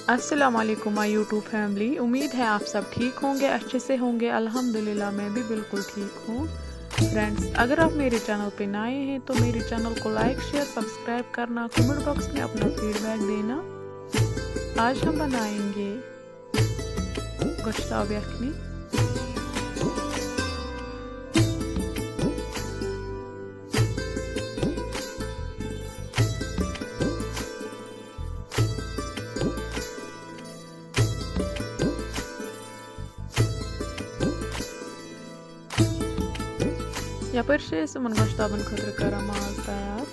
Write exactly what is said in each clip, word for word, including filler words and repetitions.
السلام علیکم مائی YouTube family, امید ہے آپ سب ٹھیک ہوں گے، اچھے سے ہوں گے۔ الحمدللہ، میں بھی بالکل ٹھیک ہوں۔ فرینڈز، اگر آپ میرے چینل پہ نئے ہیں تو میرے چینل کو لائک، شیئر، سبسکرائب کرنا، کمنٹ باکس میں اپنا فیڈ بیک دینا۔ آج ہم بنائیں گے گوشتاب یخنی۔ یپٲرۍ چھِ أسۍ یِمن گۄشتابن خٲطرٕ کران ماز تیار۔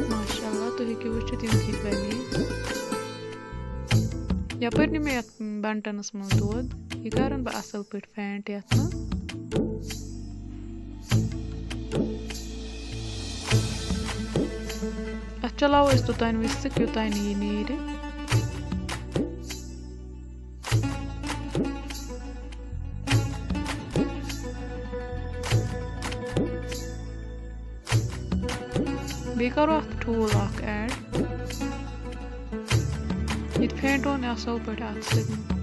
ماشاءاللہ، تُہۍ ہیٚکِو وٕچھِتھ یِم کِتھ بَنے۔ یَپٲرۍ نِمہٕ مےٚ یَتھ بَنٹَنَس منٛز دۄد، یہِ کَرَن بہٕ اَصٕل پٲٹھۍ فینٹ یَتھ منٛز۔ اَتھ چلاوو أسۍ توٚتانۍ وٕسِتھ، یوٚتانۍ نہٕ یہِ نیرِ۔ بیٚیہِ کَرو اَتھ ٹھوٗل اَکھ ایڈ۔ یہِ تہِ فینٹون اَصٕل پٲٹھۍ اَتھ سۭتۍ۔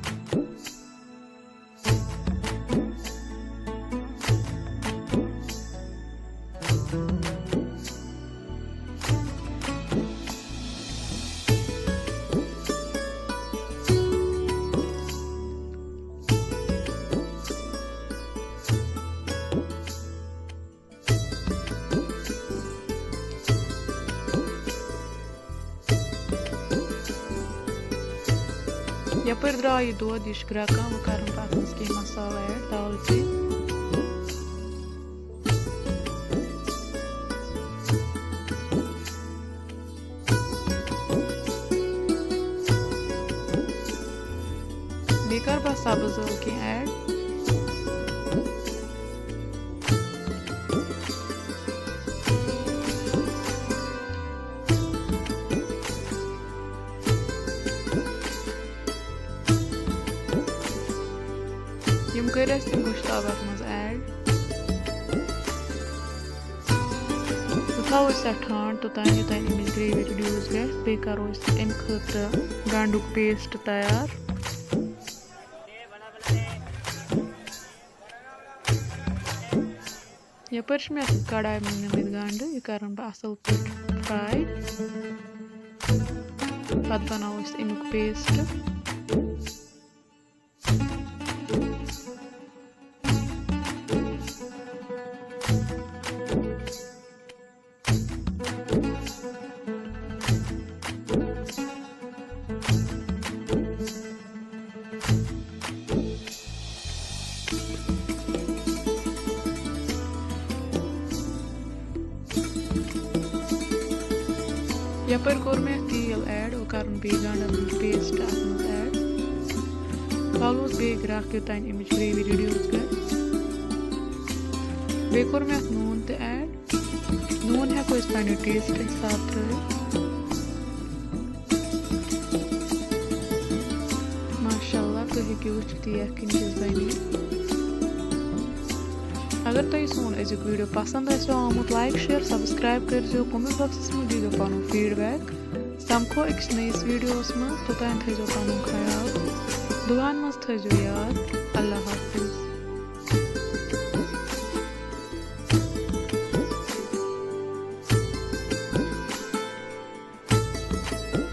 یپٲرۍ درٛاو یہِ دۄد، یہِ چھُ گرٛٮ۪کان۔ وۄنۍ کَرَن بہٕ اَتھ منٛز کینٛہہ مصالہٕ ایڈ، دالچیٖن۔ بیٚیہِ کَرٕ بہٕ سبٕز ٲلہٕ کینٛہہ ایڈ۔ یِم کٔرۍ اَسہِ تِم گۄشتاب اَتھ منٛز ایڈ۔ وۄنۍ تھاوو أسۍ اَتھ ٹھانٛڈ توٚتام، یوٚتام اَمِچ گرٛیوی ریڈیوٗس گژھِ۔ بیٚیہِ کَرو أسۍ اَمہِ خٲطرٕ گنٛڈُک پیسٹ تیار۔ یَپٲرۍ چھِ مےٚ کَڑایہِ منٛز نِمٕتۍ گنٛڈٕ، یہِ کَرَن بہٕ اَصٕل پٲٹھۍ فراے۔ پَتہٕ بَناوو أسۍ اَمیُک پیسٹ۔ یَپٲرۍ کوٚر مےٚ تیٖل ایڈ، وۄنۍ کَرُن بیٚیہِ گنٛڈَن ہُنٛد پیسٹ اَتھ منٛز ایڈ۔ کھالوس بیٚیہِ گرٛٮ۪کھ، یوٚتام اَمِچ گرٛیوی ریڈیوٗس گژھِ۔ بیٚیہِ کوٚر مےٚ اَتھ نوٗن تہِ ایڈ۔ نوٗن ہٮ۪کو أسۍ پنٛنہِ ٹیسٹ حساب ترٛٲوِتھ۔ ماشاءاللہ، تُہۍ ہیٚکِو وٕچھِتھ یہِ یَکھٕنۍ کِژھ بَنہِ۔ اگر تۄہہِ سون أزیُک ویٖڈیو پَسنٛد آسیو آمُت، لایک، شیئر، سبسکرائب کٔرۍزیو، کمنٹ باکسَس منٛز دیٖزیو پَنُن فیٖڈ بیک۔ سَمکھو أکِس نٔیِس ویٖڈیوَس منٛز، توٚتام تھٲیزیو پَنُن خیال، دُعاہَن منٛز تھٲیزیو یاد۔ اللہ حافظ۔